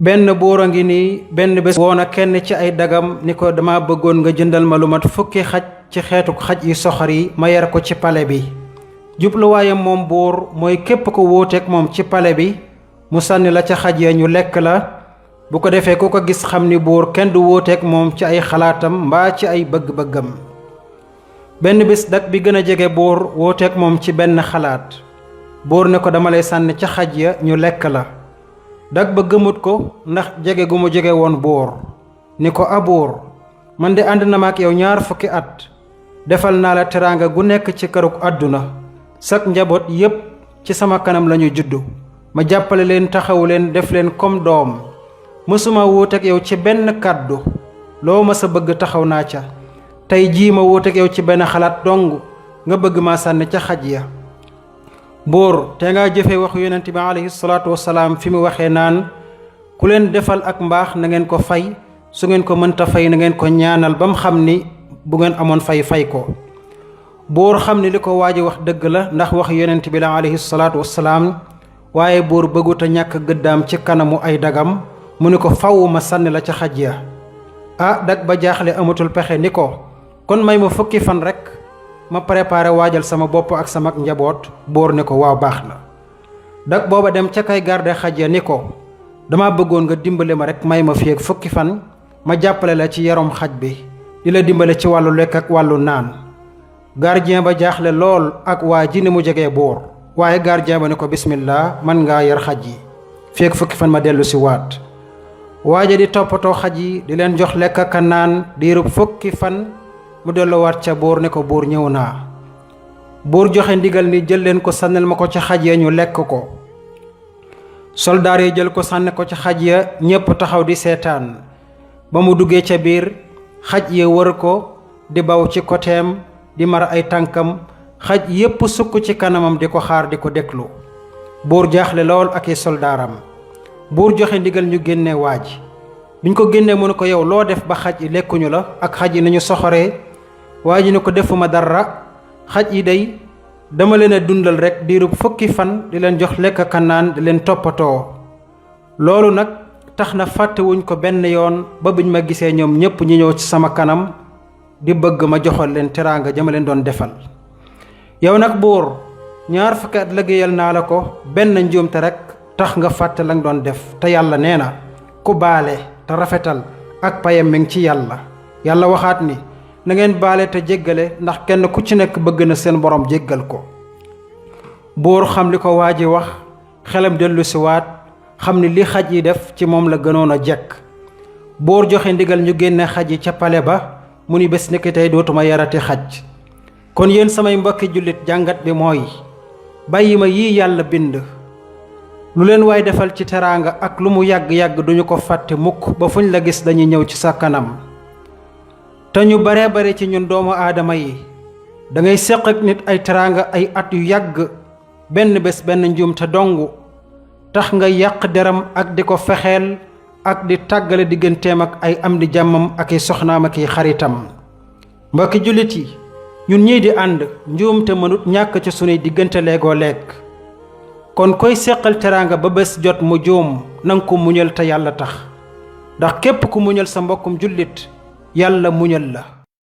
benn buur a ngi nii benn bés woona kenn ci ay dagam ni ko dama bëggoon nga jëndal ma lu mat fukki xaj ci xeetu xaj yi soxor yi ma yar ko ci pale bi. jubluwaayam moom buur mooy képp ko wóoteek moom ci pale bi mu sànni la ca xaj ya ñu lekk la, bu ko defee ku ko gis xam ni buur kenn du wóoteek moom ci ay xalaatam mbaa ci ay bëgg-bëggam. benn bés dag bi gën a jege buur wóoteek moom ci benn xalaat. buur ne ko dama lay sànni ca xaj ya ñu lekk la. dag ba gëmut ko ndax jege gu mu jege woon buur ni ko buur man de ànd na ma ak yow 20 at defal naa la teraanga gu nekk ci kërug àdduna sak njaboot yépp ci sama kanam lañu juddu ma jàppale leen taxawu leen def leen comme doom mësuma wóot ak yow ci benn kàddu loo ma sa bëgg taxaw naa ca tey jii ma wóot ak yow ci benn xalaat dong nga bëgg ma sànni ca xaj ya. buur te nga jëfe waxu yonent bi alayhi salaatu wasalaam fi mu waxee naan ku leen defal ak mbaax na ngeen ko fay, su ngeen ko mënta fay na ngeen ko ñaanal ba mu xam ni bu ngeen amoon fay ko. buur xam ni li ko waaji wax dëgg la ndax wax yonent bi la alayhi salaatu wasalaam, waaye buur bëggut a ñàkk gëddaam ci kanamu ay dagam mu ni ko faw ma sànni la ca xaj ya. dag ba jaaxle amatul pexe ni ko kon may ma fukki fan rekk ma préparé waajal sama bopp ak sama njaboot. buur ne ko waaw baax na. dag booba dem ca kay garde xaj ya ni ko dama bëggoon nga dimbale ma rek may ma fii ak fukki fan ma jàppale la ci yarom xaj bi di la dimbale ci wàllu lekk ak wàllu naan. gardien ba jaaxle lool ak waa ji ni mu jegee buur, waaye gardien ba ne ko bismillah man ngaa yar xaj yi fii ak fukki fan ma dellu si waat. waaja di toppatoo xaj yi di leen jox lekk ak naan diirub fukki fan mu delluwaat ca buur ne ko buur ñëw naa. buur joxe ndigal ni jël leen ko sànnil ma ko ca xaj ya ñu lekk ko. soldaar yi jël ko sànni ko ca xaj ya ñépp taxaw di seetaan. ba mu duggee ca biir xaj ya wër ko di baw ci koteem di mar ay tànkam, xaj yépp sukk ci kanamam di ko xaar di ko déglu. buur jaaxle lool ak i soldaaram. buur joxe ndigal ñu génne waaj. biñ ko génnee mu ne ko yow loo def ba xaj yi lekkuñu la ak xaj yi nañu soxoree. waa ji ne ko defuma dara, xaj yi day dama leen a dundal rekk diirub fukki fan di leen jox lekk ak naan di leen toppatoo. loolu nag tax na fàttewuñ ko benn yoon ba biñ ma gisee ñoom ñépp ñi ñëw ci sama kanam di bëgg ma joxal leen teraanga jama leen doon defal. yow nag buur 20 at liggéeyal naa la ko, benn njuumte rekk tax nga fàtte la nga doon def, te yàlla nee na ku baale te rafetal ak payam mi ngi ci yàlla. yàlla waxaat ni na ngeen baale te jéggale ndax kenn ku ci nekk bëgg na seen borom jéggal ko. buur xam li ko waa ji wax, xelam dellu si waat xam ni li xaj yi def ci moom la gënoon a jekk. buur joxe ndigal ñu génne xaj yi ca pale ba mu ni bés ni ki tey dootuma yarati xaj. kon yéen samay mbokki jullit jàngat bi mooy bàyyi ma yii yàlla bind lu leen waay defal ci teraanga ak lu mu yàgg-yàgg duñu ko fàtte mukk ba fuñ la gis dañuy ñëw ci sa kanam. te ñu bare ci ñun doomu aadama yi da ngay séq ak nit ay teraanga ay at yu yàgg, benn bés benn njuumte dongu tax nga yàq deram ak di ko fexeel ak di tàggale digganteem ak ay am di jàmmam ak i soxnaam ak i xaritam. mbokki jullit yi ñun ñii di ànd njuumte mënut ñàkk ci sunuy diggante léegoo lekk. kon koy séqal teraanga ba bés jot mu juum nanga ko muñal te yàlla tax, ndax képp ku muñal sa mbokkum jullit yàlla muñal la.